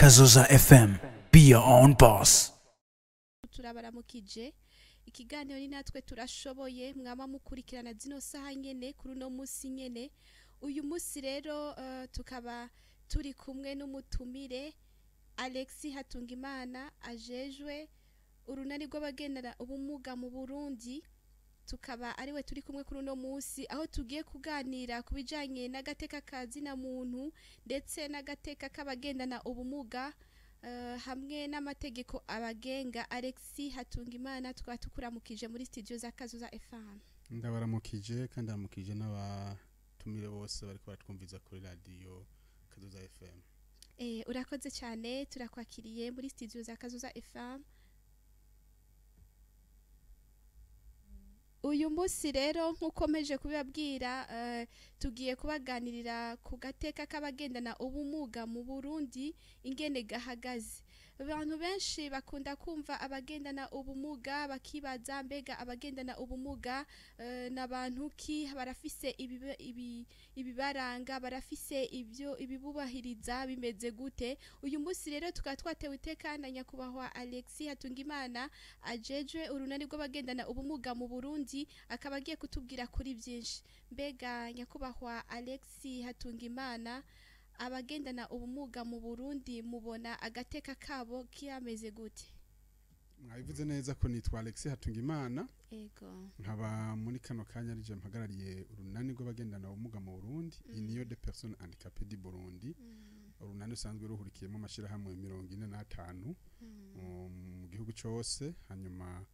Kazoza FM. Be your own boss. Turabaramukije. Ikiganiro ni Natwe Turashoboye, mwaba mukurikirana zino saha nyene kuri uno musi nyene. Uyu musi rero tukaba turi kumwe n'umutumire Alexis Hatungimana, ajejwe urunani rw'abagendana ubumuga mu Burundi. Tukaba ariwe turi kumwe kuri uno musi, aho tugiye kuganira ku bijanye n'agateka ka zina muntu ndetse n'agateka k'abagendana ubumuga, hamwe n'amategeko abagenga. Alexis Hatungimana, tukaba tukuramukije muri studio za Kazoza FM. Ndabaramukije kandi ndaramukije n'abatumire bose bariko baratwumviza kuri radio Kazoza FM. Urakoze cyane, turakwakiriye muri studio za Kazoza FM. Uyu munsi rero, nk'uko mpeje kubibabwira, tugiye kubaganirira ku gateka k'abagendana ubumuga mu Burundi, ingene gahagaze. Abantu benshi bakunda kumva abagendana ubumuga bakibaza: mbega abagendana ubumuga n'abantu ki? Barafise ibibaranga? Barafise ibyo ibibubahiriza? Bimeze gute? Uyu munsi rero tukaba twatewe iteka na nyakubahwa Alexis Hatungimana, ajejwe urunani rw'abagendana ubumuga mu Burundi, akaba agiye kutubwira kuri byinshi. Mbega nyakubahwa Alexis Hatungimana, abagendana ubumuga mu Burundi mubona agateka kabo kiyameze gute? Mwabivuze neza ko nitwa Alexis Hatungimana. Nkaba muri kano kanya arije mpagarariye urunani rw'abagendana ubumuga mu Burundi, Union des personnes handicapées du Burundi, urunani rusanzwe ruhurikiyemo amashirahamwe 45 mu gihugu cose. Hanyuma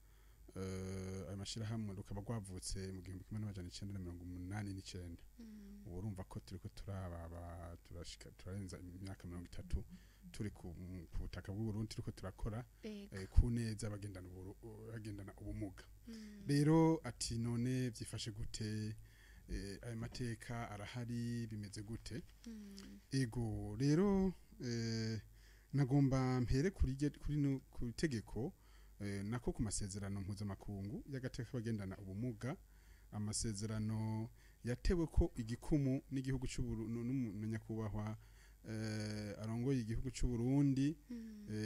ayo mashirahamwe rukaba rwavutse mu 1989. Ubu urumva ko turiko turababa, turashika, turarenza imyaka 30 turi ku butaka bw'u Burundi, turiko turakora ku neza abagendana ubumuga. Rero ati: none byifashe gute? Ayo mateka arahari? Bimeze gute? Ego rero, nagomba mpere kuri no, ku tegeko, nako ku masezerano mpuzamakungu y'agateka k'abagendana ubumuga, amasezerano yatewe ko igikumu n'igihugu cy'u na nyakubahwa arongoye igihugu cy'u Burundi,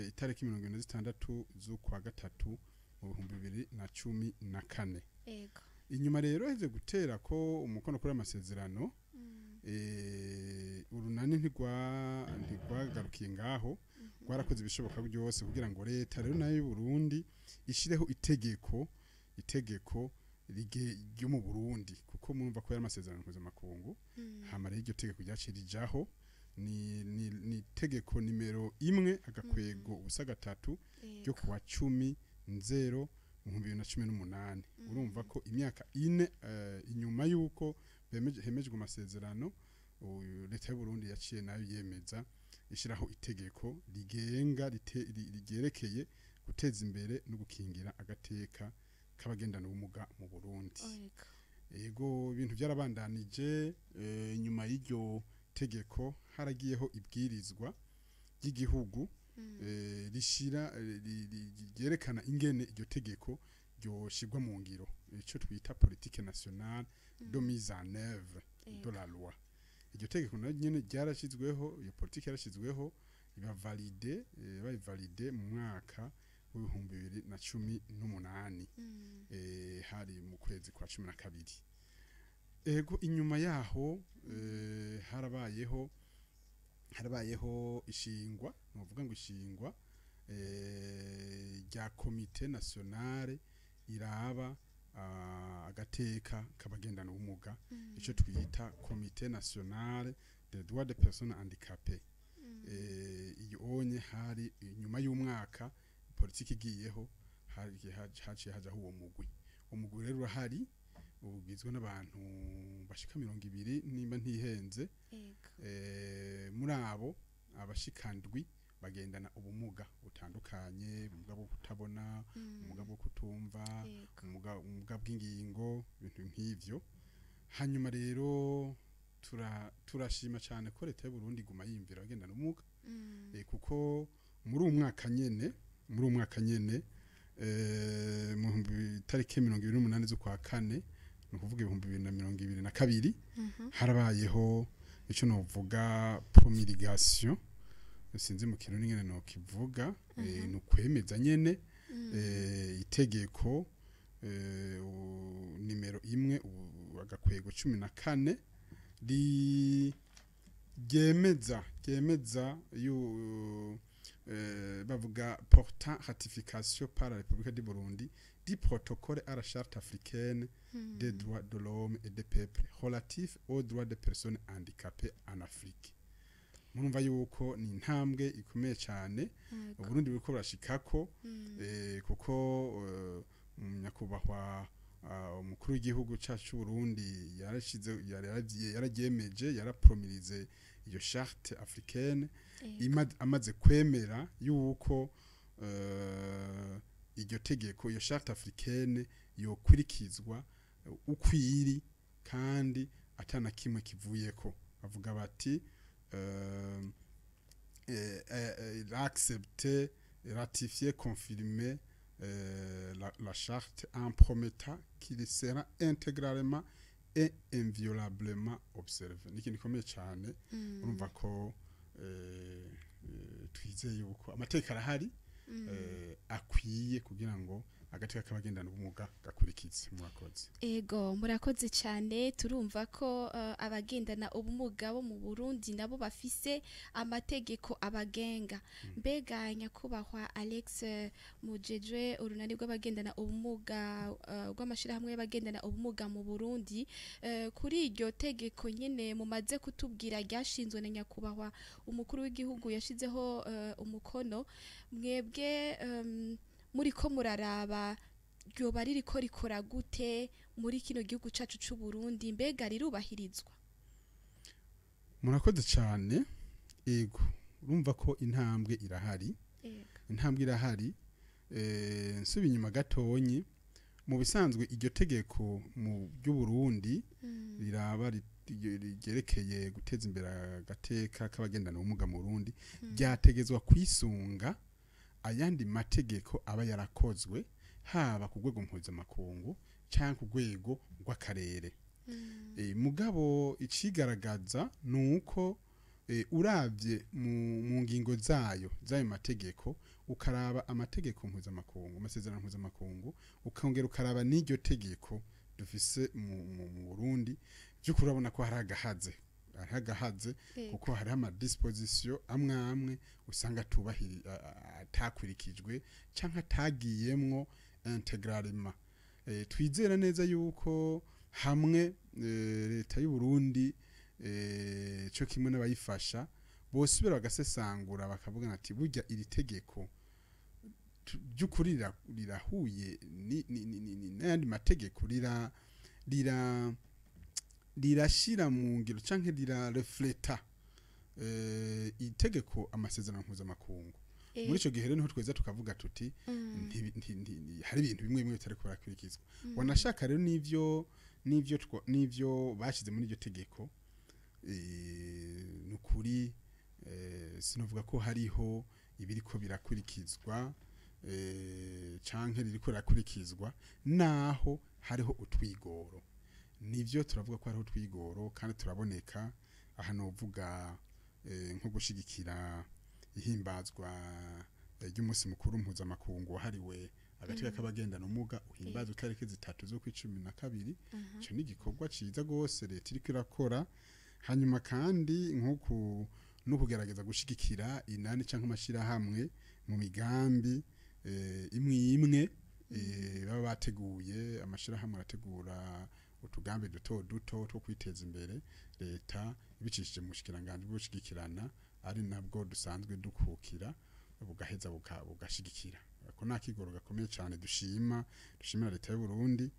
itariki 76 z'ukwa gatatu mu 2014. Inyuma rero heze gutera ko umukono kuri amasezerano, urunani ntigwagarukiye ngaho, rwarakoze ibishoboka byose kugira ngo leta rero nayo y'u Burundi ishireho itegeko ryo mu Burundi, kuko murumva ko yari amasezerano mpuzamakungu. Hama rero iryo tegeko ryaciye rijaho, ni itegeko nimero 1-03 ryo kuwa 10 nzero mu 2018. Urumva ko imyaka 4 inyuma y'uko hemejwe amasezerano, uyu leta y'u Burundi yaciye nayo yemeza, ishyiraho itegeko rigenga ryerekeye guteza imbere no gukingira agateka k'abagendana ubumuga mu Burundi. Ego, ibintu byarabandanije. Nyuma y'iryo tegeko haragiyeho ibwirizwa ry'igihugu rishira ryerekana ingene iryo tegeko ryoshirwa mu ngiro, ico twita politique nationale de mise en œuvre de la loi. Iryo tegeko naryo nyene ryarashizweho, iyo politike yarashizweho, iba validée, bayivalide mu mwaka w'2018, hari mu kwezi kwa 12. Ego, inyuma yaho harabayeho ishingwa, novuga ngo ishingwa rya comité nationale iraba agateka k'abagendana ubumuga, ico twita Comité national des droits des personnes handicapées. Iyo onye hari inyuma y'umwaka politiki igiyeho, hari haciye hajaho uwo mugwi. Umugwi rero urahari, ugizwe n'abantu bashika 20 nimba ntihenze. Muri abo, abashika ndwi bagendana ubumuga butandukanye: ubumuga bwo kutabona, ubumuga bwo kutumva, ubumuga bw'ingingo, ibintu nk'ivyo. Hanyuma rero turashima cyane ko leta y'u Burundi iguma yiyumvira abagendana ubumuga, kuko muri uwo mwaka nyene, mu itariki 28 z'ukwa kane, ni ukuvuga 2022, harabayeho ico novuga promulgation. Sinzi mu Kirundi nyene no kivuga, ni ukwemeza nyene itegeko nimero 1 agakwego 14 ryemeza yu bavuga portant ratification par la République du Burundi du protocole à la Charte africaine des droits de l'homme et des peuples relatif aux droits des personnes handicapées en Afrique. Murumva yuko ni intambwe ikomeye cyane Uburundi buriko burashikako, kuko nyakubahwa umukuru w'igihugu cyacu cy'u Burundi yarashize, yararyemeje, yarapromirize iyo Charte africaine. Amaze kwemera yuko iryo tegeko, iyo Charte africaine, yokurikizwa ukwiri kandi atana kimwe kivuyeko. Bavuga bati il a accepté, ratifié, confirmé la charte en promettant qu'il sera intégralement et inviolablement observé. Ni ikintu gikomeye cyane. Urumva ko twizeye yuko amateka arahari akwiye kugira ngo agateka k'abagendana ubumuga gakurikize. Murakoze. Ego, murakoze cyane. Turumva ko abagendana ubumuga bo mu Burundi nabo bafise amategeko abagenga. Mbega nyakubahwa Alex, mujejwe urunani rw'abagendana ubumuga, rw'amashirahamwe y'abagendana ubumuga mu Burundi, kuri iryo tegeko nyene mumaze kutubwira ryashinzwe na nyakubahwa umukuru w'igihugu yashizeho umukono, mwebwe muriko muraraba ryoba ririko rikora gute muri kino gihugu cacu c'u Burundi? Mbega rirubahirizwa? Murakoze cyane. Ego, urumva ko intambwe irahari. Intambwe irahari. Nsubi inyuma gatonyi, mu bisanzwe iryo tegeko mu by'u Burundi riraba ryerekeye guteza imbere agateka k'abagendana ubumuga mu Burundi ryategezwa kwisunga ayandi mategeko aba yarakozwe, haba ku rwego mpuzamakungu cyangwa ku rwego rw'akarere. Mugabo icigaragaza ni uko uravye mu ngingo zayo z'ayo mategeko, ukaraba amategeko mpuzamakungu, amasezerano mpuzamakungu, ukongera ukaraba n'iryo tegeko dufise mu Burundi, by'ukuri urabona ko hari agahaze, hariho agahaze, kuko hariho ama dispositions amwe amwe usanga atubahiri atakurikijwe canke atagiyemwo intégralement. Twizera neza yuko hamwe leta y'u Burundi co kimwe n'abayifasha bosubira bagasesangura, bakavuga ati burya iri tegeko by'ukuri rirahuye n'ayandi mategeko, rirashira mu ngiro canke rirarefleta itegeko, amasezerano mpuzamakungu. Muri ico gihe rero niho tweza tukavuga tuti hari ibintu bimwe bimwe bitariko birakurikizwa. Wanashaka rero n'ivyo bashize muri iryo tegeko, nukuri sinovuga ko hariho ibiriko birakurikizwa canke ririko rirakurikizwa, naho hariho utwigoro. Nivyo, turavuga ko hariho utwigoro kandi turaboneka. Aha novuga nko gushigikira ihimbazwa ry'umunsi mukuru mpuzamakungu wahariwe agateka k'abagendana ubumuga, uhimbazwa itariki 3 z'ukwa 12. Ico ni igikorwa ciza gose leta iriko irakora. Hanyuma kandi nk'uku no kugerageza gushigikira inani canke amashirahamwe mu migambi imwe imwe baba bateguye. Amashirahamwe arategura utugambi duto duto two kwiteza imbere, leta ibicishije mu bushikiranganji bwo gushigikirana, ari nabwo dusanzwe dukukira, bugaheza bugashigikira. Ako ni akigoro gakomeye cyane dushimira leta y'u Burundi.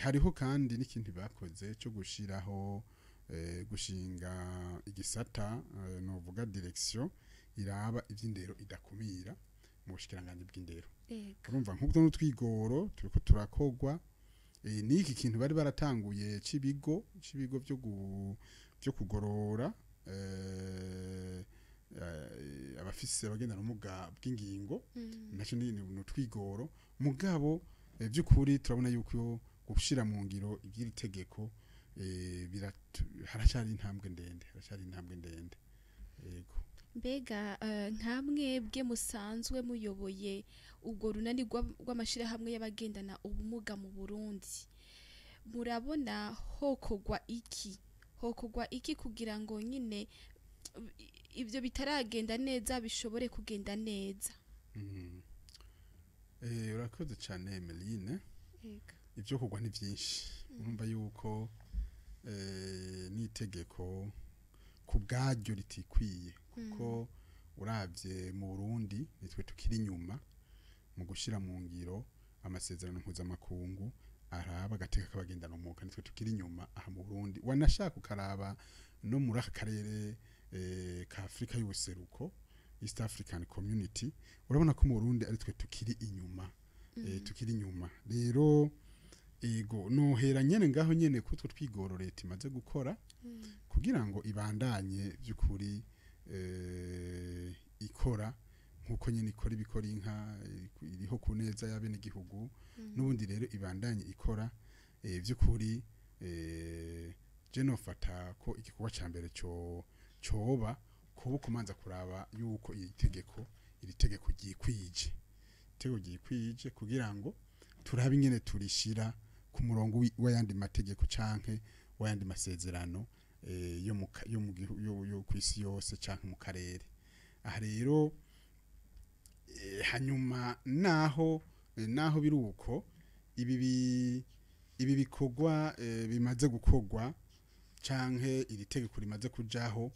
Hariho kandi n'ikindi bakoze cyo gushiraho, gushinga igisata, novuga direction iraba ivy'indero idakumira mu bushikiranganji bw'indero. Urumva nk'ubwo n'utwigoro turiko turakogwa. N'iki kintu bari baratanguye c'ibigo byo kugorora abafise, abagendana ubumuga bw'ingingo, naco ni utwigoro. Mugabo by'ukuri turabona yuko gushira mu ngiro iby'iri tegeko haracari intambwe ndende, haracari intambwe ndende, yego. Mbega nka mwebwe musanzwe muyoboye urwo runani rw'amashirahamwe y'abagendana ubumuga mu Burundi, murabona hokogwa iki, hokogwa iki kugira ngo nyine ibyo bitaragenda neza bishobore kugenda neza? Urakoze cyane, Emeline. Ego. Ibyo kugwa ni byinshi. Urumva yuko n'itegeko ku bwaryo ritikwiye, kuko uravye mu Burundi nitwe tukiri inyuma mu gushira mu ngiro amasezerano mpuzamakungu araba agateka k'abagendana ubumuga. Nitwe tukiri inyuma aha mu Burundi, wanashaka ukaraba no muri aka karere ka Afrika y'ubuseruko, East African Community, urabona ko mu Burundi ari twe tukiri inyuma. Tukiri inyuma rero. Ego, nohera nyene ngaho nyene kutwo twigoro leta imaze gukora kugira ngo ibandanye by'ukuri ikora nkuko nyene ikora ibikora inka iriho ku neza y'abenegihugu. N'ubundi rero ibandanye ikora by'ukuri. Je nofata ko igikorwa ca mbere co coba kuba kumanza kuraba yuko iri tegeko ryikwije, itegeko ryikwije, kugira ngo turabe ingene turishira ku murongo w'ayandi mategeko canke w'ayandi masezerano yo mu ka- yo mu gihu- yo kw'isi yose canke mu karere. Aha rero hanyuma naho biri uko, ibi bikorwa bimaze gukorwa canke iri tegeko rimaze kujaho,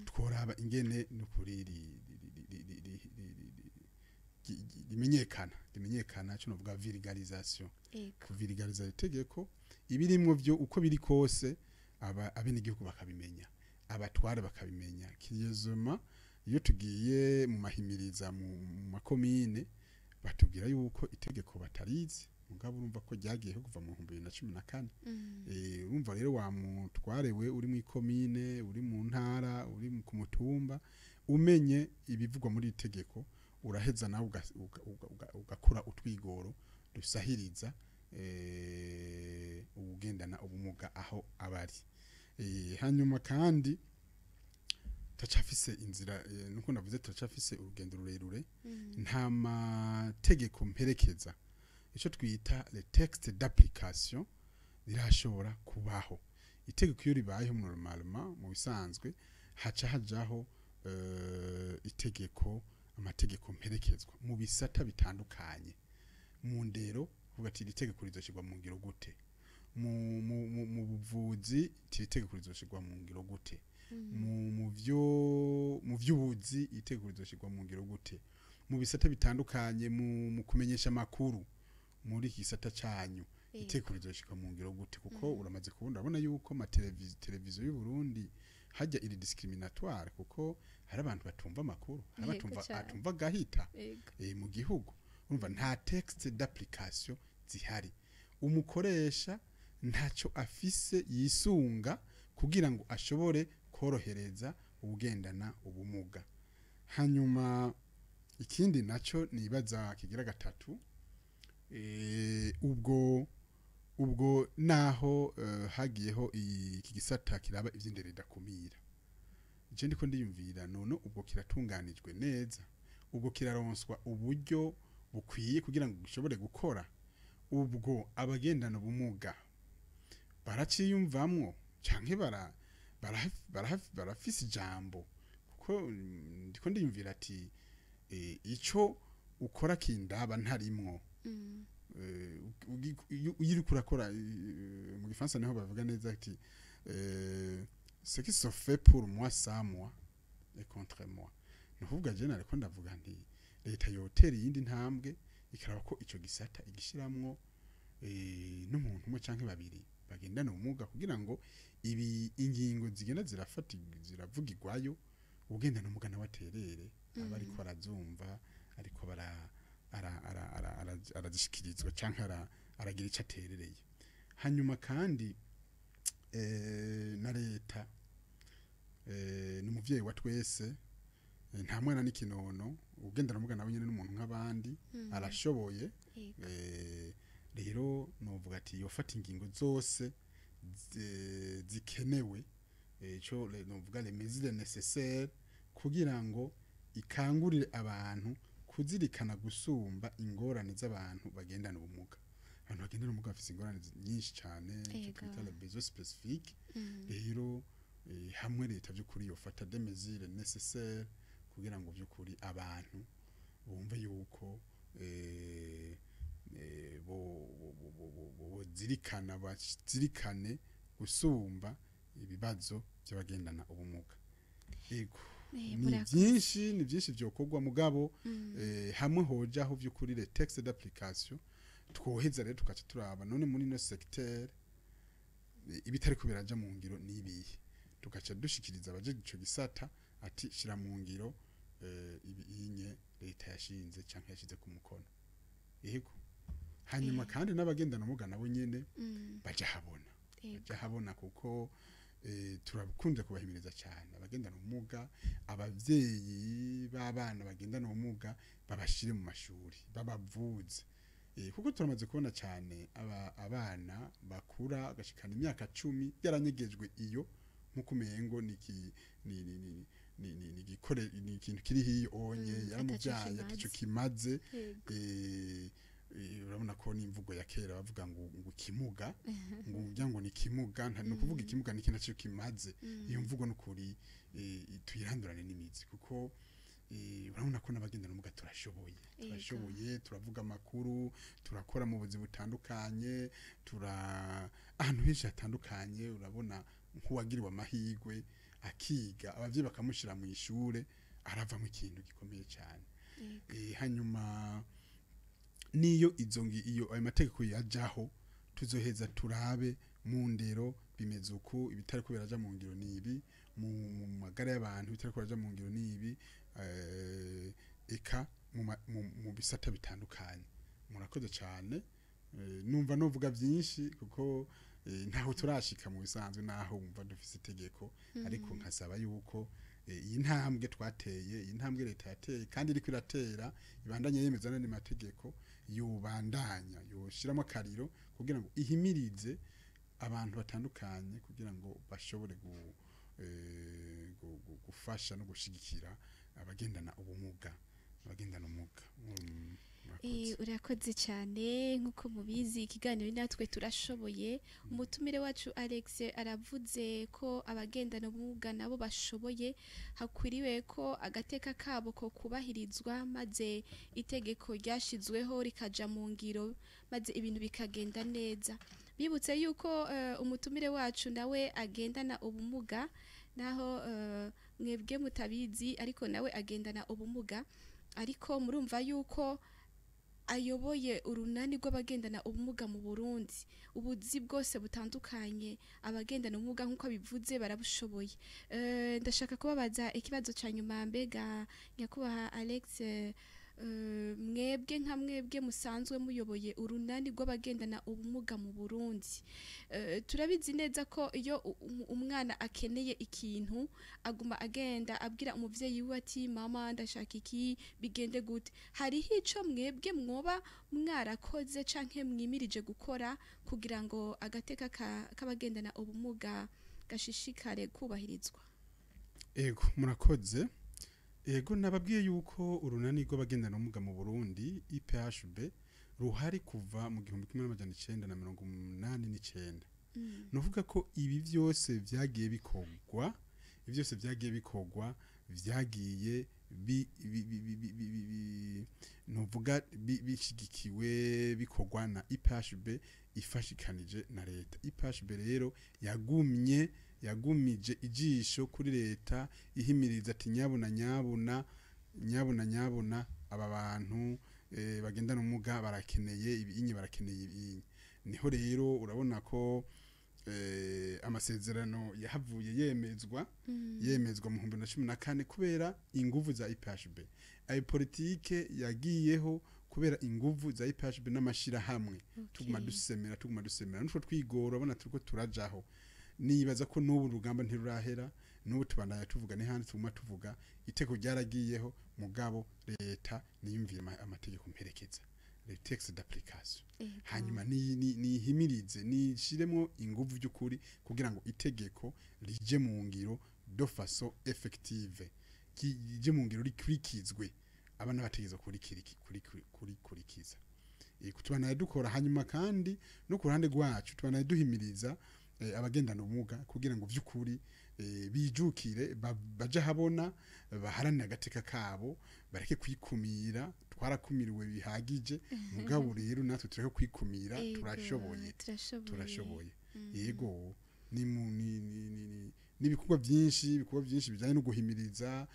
tworaba ingene nukuri rimenyekana, cyo novuga vulgarisation. Kuvulgariza itegeko, ibirimwo byo uko biri kose, aba abenegihugu bakabimenya, abatware bakabimenya. Kiriyezoma iyo tugiye mu mahimiriza mu makomine, batubwira yuko itegeko batarizi, mugabo urumva ko ryagiyeho kuva mu 2014. Urumva rero wa mutware we uri mu ikomine, uri mu ntara, uri ku mutumba, umenye ibivugwa muri iri tegeko, uraheza nawe ugakora utwigoro dusahiriza uwugendana ubumuga aho abari. Hanyuma kandi turacafise inzira, nuko navuze, turacafise urugendo rurerure. Nta mategeko mperekeza, icyo twita le texte d'application, rirashobora kubaho. Itegeko iyo ribayeho, normalement, mu bisanzwe haca hajaho itegeko, amategeko mperekezwa mu bisata bitandukanye. Mu ndero kuvuga ati iri tegeko rizoshirwa mu ngiro gute? Mu buvuzi iti iri tegeko rizoshirwa mu ngiro gute? Mu vy'ubuzi itegeko rizoshirwa mu ngiro gute? Mu bisata bitandukanye, mu kumenyesha amakuru, muri iki gisata canyu itegeko rizoshirwa mu ngiro gute? Kuko uramaze kubona, urabona yuko ma televiziyo y'u Burundi hajya iri discriminatoire, kuko hari abantu batumva amakuru, hari abatumva atumva gahita mu gihugu. Urumva nta texte d'application zihari, umukoresha ntacyo afise yisunga kugira ngo ashobore korohereza ubugendana ubumuga. Hanyuma ikindi naco nibaza kigira gatatu, ubwo naho hagiyeho iki gisata kiraba ivy'indero idakumira, je ndiko ndiyumvira none ubwo kiratunganijwe neza? Ubwo kiraronswa uburyo bukwiye kugira ngo gishobore gukora? Ubwo abagendana ubumuga baraciyumvamwo canke barafise ijambo? Kuko ndiko ndiyumvira ati ico ukora kindaba ntarimwo. Iyo uriko urakora, mu gifaransa niho bavuga neza ati "Ce qui se fait pour moi sans moi est contre moi". Ni ukuvuga je nariko ndavuga nti leta yotera iyindi ntambwe, ikaraba ko ico gisata igishiramwo n'umuntu umwe canke babiri bagendana ubumuga, kugira ngo ibi ingingo zigenda zirafata ziravugirwayo, ugendana ubumuga nawe aterere, aba ariko arazumva, ariko bara arazishikirizwa canke aragira ico aterereye. Hanyuma kandi na leta ni umuvyeyi wa twese, nta mwana n'ikinono. Ugendana ubumuga nawe nyene n'umuntu nk'abandi, arashoboye. Rero novuga ati yofata ingingo zose zikenewe, ico novuga les mesures nécessaires. Kugira ngo ikangurire abantu kuzirikana gusumba ingorane z'abantu bagendana ubumuga. Abantu bagendana ubumuga bafite ingorane nyinshi cyane, icyo twita les besoins spécifiques. Rero hamwe leta by'ukuri yofata des mesures nécessaires kugira ngo by'ukuri abantu bumve yuko bozirikana, bazirikane gusumba ibibazo by'abagendana ubumuga. Yego, ni Murakoze. byinshi, ni byinshi byokorwa, mugabo hamwe hojaho by'ukuri les textes d'application, twoheza rero tukaca turaba none muri no secteur ibitariko biraja mu ngiro nibihe, tugaca dushikiriza abaje ico gisata ati shira mu ngiro ibi inye leta yashinze canke yashize ku mukono. Yego, hanyuma kandi n'abagendana ubumuga nabo nyene baja habona, baja habona, kuko turakunze kubahimiriza cyane abagendana ubumuga. Abavyeyi b'abana bagendana ubumuga babashire mu mashuri, babavuze, kuko turamaze kubona cyane abana bakura gashikana imyaka 10 yaranyegejwe iyo nkuko umengo ni ni ni ni ni ni ni ni ikintu kiri hiyo onye yaramuvyaye ataco ataco kimaze. Yego. Urabona ko n'imvugo ya kera bavuga ngo kimuga, ngo urya ngo ni kimuga, nta no kuvuga ikimuga ni ikintu ataco kimaze. Iyo mvugo n'ukuri tuyirandurane n'imizi, kuko urabona ko n'abagendana ubumuga turashoboye. Turashoboye, turavuga amakuru, turakora mu buzi butandukanye, tura ahantu henshi hatandukanye. Urabona nk'uwagiriwe amahirwe akiga, abavyeyi bakamushyira mu ishure, aravamo ikintu gikomeye cyane. Hanyuma niyo izo iyo ayo mategeko yajaho, tuzoheza turabe mu ndero bimeze uku, ibitari ko biraja mu ngiro nibi, mu magara y'abantu ibitari ko biraja mu ngiro nibi, eka mu bisata bitandukanye. Murakoze cyane. Numva novuga byinshi kuko ntaho turashika mu bisanzwe, naho wumva dufise itegeko, ariko nkasaba yuko iyi ntambwe twateye, iyi ntambwe leta yateye kandi iriko iratera, ibandanye yemeza n'andi mategeko, yobandanya yoshiramo akariro kugira ngo ihimirize abantu batandukanye kugira ngo bashobore gufasha no gushigikira abagendana ubumuga, abagendana ubumuga. Murakoze. Urakoze cyane. Nk'uko mubizi, ikiganiro natwe turashoboye. Umutumire wacu Alex aravuze ko abagendana ubumuga nabo bashoboye, hakwiriwe ko agateka kabo ko kubahirizwa, maze itegeko ryashizweho rikaja mu ngiro, maze ibintu bikagenda neza. Bibutse yuko umutumire wacu nawe agendana ubumuga, naho mwebwe mutabizi, ariko nawe agendana ubumuga. Ariko murumva yuko ayoboye urunani rw'abagendana ubumuga mu Burundi, ubuzi bwose butandukanye abagendana ubumuga nk'uko abivuze barabushoboye. Ndashaka kubabaza ikibazo ca nyuma. Mbega nyakubahwa Alex, mwebwe nka mwebwe musanzwe muyoboye urunani rw'abagendana ubumuga mu Burundi, turabizi neza ko iyo umwana akeneye ikintu aguma agenda abwira umuvyeyi wiwe ati mama, ndashaka iki, bigende gute? Hariho ico mwebwe mwoba mwarakoze canke mwimirije gukora kugira ngo agateka k'abagendana ubumuga gashishikare kubahirizwa? Ego, murakoze. Ego, nababwiye yuko urunani rw'abagendana ubumuga mu Burundi, IPHB, ruhari kuva mu 1989. Nuvuga ko ibi byose vyagiye bikorwa, ibi byose vyagiye bikorwa, vyagiye bi, bi, bi, bi, bi, bi, bi, bi, nuvuga bishigikiwe, bikorwa na IPHB ifashikanije na leta. IPHB rero yagumije ijisho kuri leta, ihimiriza ati nyabuna, nyabuna, nyabuna, nyabuna, aba bantu bagendana ubumuga barakeneye ibinyi, barakeneye ibinyi. Niho rero urabona ko amasezerano yahavuye yemezwa mu 2014 kubera inguvu za IPHB. Ayo politike yagiyeho kubera inguvu za IPHB n'amashirahamwe. Tuguma dusemera, tuguma dusemera, nutwo twigora, urabona turiko turajaho. Nibaza ko n'ubu urugamba ntirurahera, n'ubu tubandanya tuvuga n'ihandi tuguma tuvuga. Iteko ryaragiyeho, mugabo leta niyumvire amategeko mperekeza, les textes d'application. Hanyuma nihimirize, nishiremo inguvu by'ukuri kugira ngo itegeko rije mu ngiro de façon effective. rije mu ngiro, rikurikizwe, abana bategerezwa kurikurikiza. Tubanaye dukora. Hanyuma kandi no ku ruhande rwacu tubanaye duhimiriza abagendana ubumuga kugira ngo vy'ukuri bijukire, baje habona, baharanire agateka kabo, bareke kwikumira. Twarakumiriwe bihagije, mugabo rero natwe tureke kwikumira. Turashoboye. Turashoboye. Turashoboye, yego. Ni mu ni ni ni ni n'ibikorwa byinshi, ibikorwa byinshi bijyanye no guhimiriza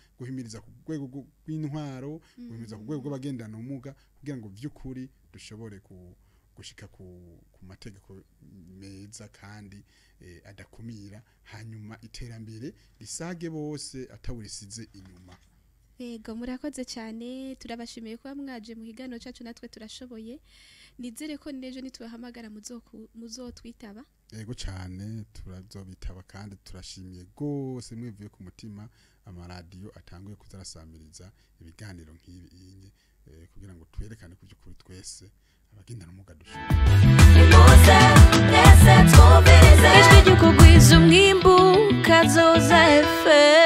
ku rwego rw'intwaro, guhimiriza ku rwego rw'abagendana ubumuga, kugira ngo by'ukuri dushobore gushika ku mategeko meza kandi adakumira, hanyuma iterambere risage bose atawurisize inyuma. Yego, murakoze cyane. Turabashimiye kuba mwaje mu kiganiro cyacu Natwe Turashoboye. Nizere ko n'ejo nitubahamagara muzotwitaba. Yego cyane, turazobitaba, kandi turashimiye rwose mwivuye ku mutima amaradiyo atanguye kuzarasamiriza ibiganiro nk'ibi inye, kugira ngo twerekane ku by'ukuri twese abagendana ubumuga dushoboye. Nimuze mwese twumvirize Ijwi ry'ukugwiza umwimbu, Kazoza FM.